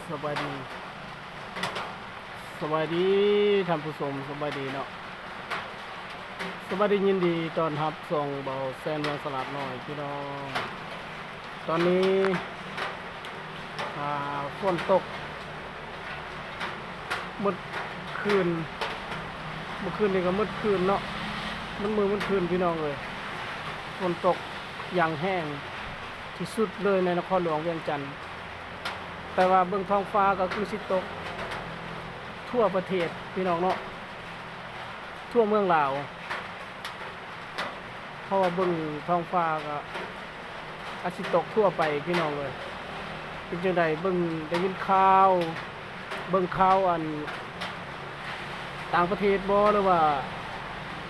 ສະບາຍດີ ສະບາຍດີທ່ານຜູ້ຊົມ ສະບາຍດີເນາະ ສະບາຍດີ ຍິນດີຕ້ອນຮັບຊ່ອງເບົາແຊນເມືອງສະຫຼາດນ້ອຍພີ່ນ້ອງ. ຕອນນີ້ ອ່າ ຝົນຕົກ ໝົດຄືນ ເມື່ອຄືນນີ້ກໍໝົດຄືນເນາະ ໝົດມື້ໝົດຄືນພີ່ນ້ອງເອີຍ ຝົນຕົກຢ່າງແຮງທີ່ສຸດເລີຍໃນນະຄອນຫຼວງວຽງຈັນ ແຕ່ວ່າເບິ່ງທ້ອງຟ້າກໍຄືຊິຕົກທົ່ວປະເທດພີ່ນ້ອງເນາະ ທົ່ວເມືອງລາວ. ເພາະວ່າເບິ່ງທ້ອງຟ້າກໍອາດຊິຕົກທົ່ວໄປພີ່ນ້ອງເອີຍ ເປັນຈັ່ງໃດ ເບິ່ງ ໄດ້ຍິນຂ່າວ ເບິ່ງຂ່າວອັນຕ່າງປະເທດບໍ່ ຫຼືວ່າ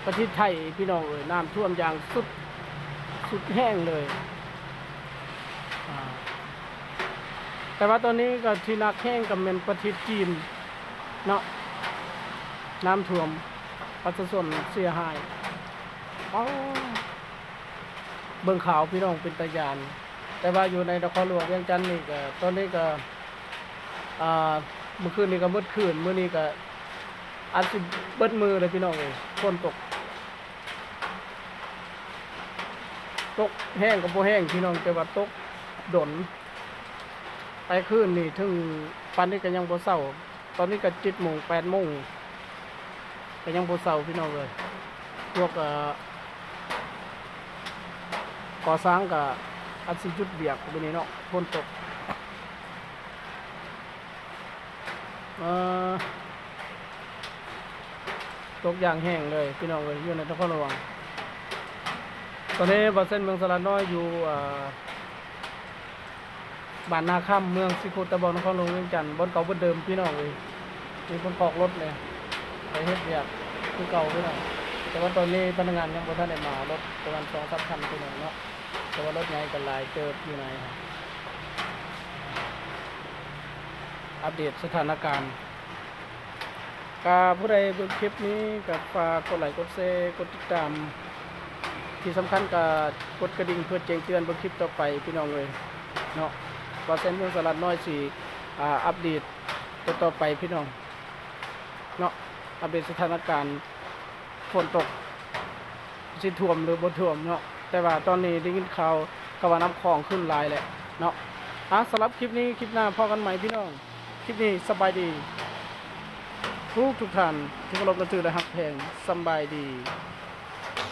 ປະເທດໄທພີ່ນ້ອງເອີຍ ນ້ຳຖ້ວມຢ່າງສຸດ ສຸດແຮງເລີຍ ອາ ແຕ່ວ່າຕອນນີ້ກໍທີ່ໜັກແຮງກໍແມ່ນປະເທດຈີນເນາະ ນ້ຳຖ້ວມ ປະຊາຊົນເສຍຫາຍ ອໍ ເບິ່ງຂ່າວພີ່ນ້ອງເປັນຕາຢ້ານ ແຕ່ວ່າຢູ່ໃນນະຄອນຫຼວງວຽງຈັນນີ້ກໍ ຕອນນີ້ກໍ ອ່າ ເມື່ອຄືນນີ້ກໍໝົດຄືນ ມື້ນີ້ກໍອາດຊິເບິດມື້ເລີຍພີ່ນ້ອງເອີຍ ຝົນຕົກ ຕົກແຮງກໍບໍ່ແຮງພີ່ນ້ອງ ແຕ່ວ່າຕົກດົນ ແຕ່ຄືນນີ້ເຖິງປານນີ້ກໍຍັງບໍ່ເຊົາ ຕອນນີ້ກໍເຈັດໂມງ ແປດໂມງ ກໍຍັງບໍ່ເຊົາພີ່ນ້ອງເອີຍ ພວກ ເອີ ກໍ່ສ້າງກໍອາດຊິຢຸດວຽກມື້ນີ້ເນາະ ຝົນຕົກ ເອີ ຕົກຢ່າງແຮງເລີຍພີ່ນ້ອງເອີຍ ຢູ່ໃນນະຄອນຫຼວງ. ຕອນນີ້ບ່າວແຊນເມືອງສະຫຼາດນ້ອຍຢູ່ ເອີ ບ້ານນາຄຳ ເມືອງສີໂຄດຕະບອງ ນະຄອນຫຼວງວຽງຈັນ ບ່ອນເກົ່າບ່ອນເດີມພີ່ນ້ອງເອີຍ ມີຄົນຂອກລົດແດ່ ໄປເຮັດວຽກຄືເກົ່າພີ່ນ້ອງ ແຕ່ວ່າຕອນນີ້ພະນັກງານຍັງບໍ່ທັນໄດ້ມາ ລົດປະມານສອງສາມຄັນພີ່ນ້ອງເນາະ ແຕ່ວ່າລົດໃຫຍ່ກໍຫຼາຍເຕີບຢູ່ໃນ ອັບເດດສະຖານະການ ກໍຜູ້ໃດເບິ່ງຄລິບນີ້ກໍຝາກກົດໄລກົດແຊ ກົດຕິດຕາມ ທີ່ສຳຄັນກໍກົດກະດິ່ງເພື່ອແຈ້ງເຕືອນເບິ່ງຄລິບຕໍ່ໄປພີ່ນ້ອງເອີຍເນາະ ບ່າວແຊນເມືອງສະຫຼາດນ້ອຍຊິ ອ່າ ອັບເດດຕໍ່ໆໄປພີ່ນ້ອງເນາະ ອັບເດດສະຖານະການຝົນຕົກ ຊິຖ້ວມຫຼືບໍ່ຖ້ວມເນາະ ແຕ່ວ່າຕອນນີ້ໄດ້ຍິນຂ່າວ ກໍວ່ານ້ຳຂອງຂຶ້ນຫຼາຍແຫຼະເນາະ. ອ່າ ສຳລັບຄລິບນີ້ ຄລິບໜ້າພໍ້ກັນໃໝ່ພີ່ນ້ອງ ຄລິບນີ້ສະບາຍດີ ທຸກໆທ່ານທີ່ເຄົາລົບນັບຖື ແລະ ຮັກແພງ ສະບາຍດີ.